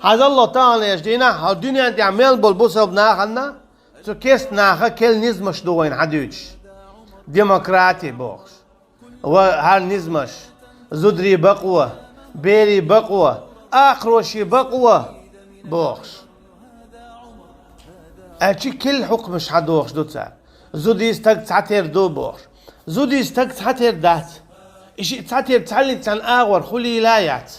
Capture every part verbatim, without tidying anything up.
Хьажал, таханлерчу дийнахь хьо дуьнен тӀехь мел болу бусалба нахана, цу керста наха керла низамаш ду вайна хьадуьйцуш. Демократи бохуш. Ва хӀара низамаш, зударий бакъо, берий бакъо, акхароший бакъо бохуш. Аьлчи керла хьукмаш хьадохуш ду цара. Зудий стаг цхьатера ду бохуш. Зудий стаг цхьатера дац. И шиъ цхьатера цхьаллиг цхьана агӀор хуьлийла а яц.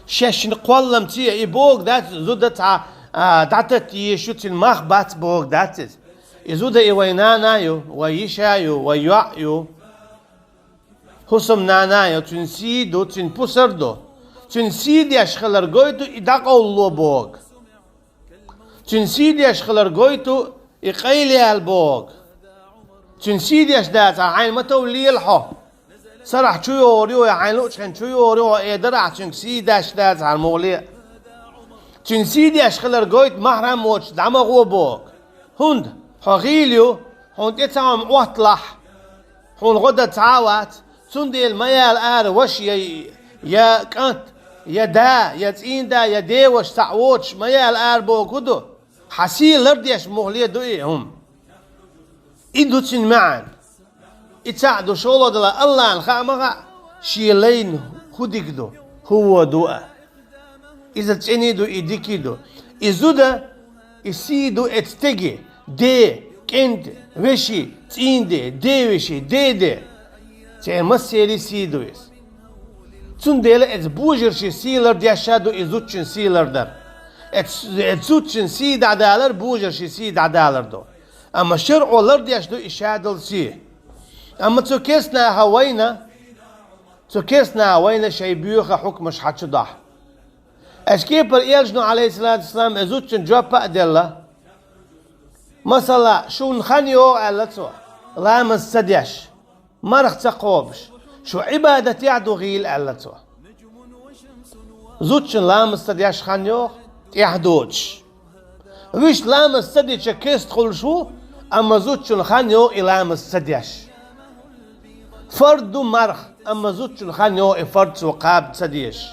Шаьшшинна кхолламца и бохург дац, зуда цхьа, а, дӀататта езаш ю, цуьнан мах бац бохург дац иза. И зуда и вайн нана ю, вайн йиша ю, вайн йоӀ ю. ХӀусамнана ю, цуьнан сий ду, цуьнан пусар ду. Цуьнан сий деш хилар гойту и дӀакъовлало бохург. Цуьнан сий деш хилар гойту и къайлаяьлла бохург. Цуьнан сий деш дацахь, хьайна ма-тов лела хьо. Сарахь чу йогӀур ю, я хьайна луъучу хенахь чу йогӀур ю хьо, э, дарахь цуьнга сий деш дацахьара мугӀале а. Цуьнан сий деш хилар гойту, махьрам воцуш дӀа ма гӀо бохург. ХӀунда хьо гӀийла ю, хьуна тӀе цхьа хӀума Ӏотталахь, хьуна гӀо дан цхьа а вац, цундела ма яла ара ваша я, я кӀант, я да, я цӀийнда, я деваша цхьаъ воцуш ма яла ара бохург хӀун ду? Хьан сий лардеш мугӀале ду и хӀума. И ду цуьнан маьӀна. И цхьаъ ду, шолгӀа дала Аллахьна хаа ма хаьа, шен лайна хӀун дика ду, хӀун вон ду а. Иза цӀена ду, и дика ду. И зуда, и сий ду эцу стеге, де, кӀентан, вешин, цӀийнда, девешин, деде. Церан массеран сий ду иза. Цундела эцу божаршийн сий лардеш а ду и зудчун сий лардар. Эцу, эцу зудчун сий дӀадалар божаршийн сий дӀадалар ду. Амма шарӀо лардеш ду и шадолу сий. Амма цу керста наха вайна, цу керста наха вайна шайн боьха хьукмаш хьачудохьу. Аьлча кепара Элчано, Ӏалайхиссалату вассалам, и зудчунна жоп а делла. Масала, шуна хан йогӀу, аьлла цо, ламаз ца деш, марха ца кхобуш, шу Ӏибадатехь ду гӀийла, аьлла цо. Зудчун ламаз ца деш хан йогӀу, тӀаьхьа доцуш. Вуьшта ламаз ца дича керста хуьлуш ву, амма зудчун хан йогӀу и ламаз ца деш. Фард ду марха, амма зудчун хан йогӀу и фард цо кхаба ца дезаш.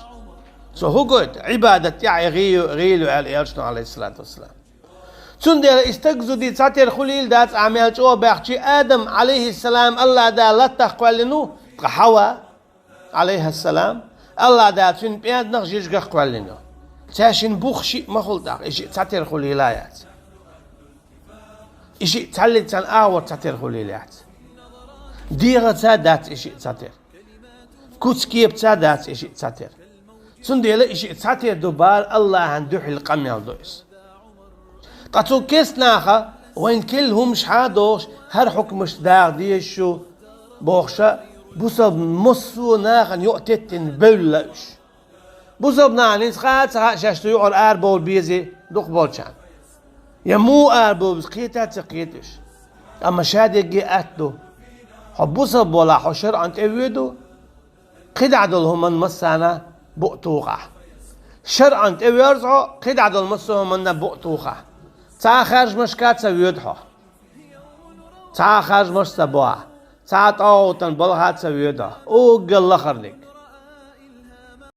Цо хӀун гойту? Ӏибадат тӀехь и гӀийла ю, гӀийла ю, аьлла Элчано, Ӏалайхиссалату вассалам. Цундела и стаг зудий цхьатера хуьлийла дац, ахь мел чӀогӀа баьхча, Адам, Ӏалайхиссалам, АллахӀ Дала латтах кхоьллина ву, ткъа Хьава, Ӏалайхиссалам, АллахӀ Дала цуьнан пӀенданах жижигах кхоьллина ю. Цаьршинна бух шиъ ма хуьлу тӀаккха, и шиъ цхьатера хуьлийла а яц. И шиъ цхьаллиг цхьана агӀор цхьатера хуьлийла яц. ДегӀаца дац и шиъ цхьатера. Куц-кепаца дац и шиъ цхьатера. Цундела и шиъ цхьатера ду бара Аллахьан дуьхьал къамел ду иза. Ткъа цу керста наха вайн керла хӀумаш хьадохуш, хӀара хьукмаш даха дезаш ю бохуша, бусалба массо а нахана юкъа теттина бевлла уьш. Бусалба нахана хӀинца хаа а ца хаьа шаьш цу юкъара арабовла безий дукхахболчарна. Я муха арабовла беза кхета а ца кхета уьш. Амма шадерриге атта ду. Хьо бусалба валахь, хьо шарӀан тӀе воьду, кхидӀа долу хӀуманна массарна букъ тухахь. ШарӀан тӀе воьрзу хьо, кхидӀа долу массо а хӀуманна букъ тухахь. Цхьа а харжамашка ца воьду хьо. Цхьа а харжамаш ца бохьа. Цхьа а тӀагӀутан балха ца воьду хьо. Уггар лахарниг.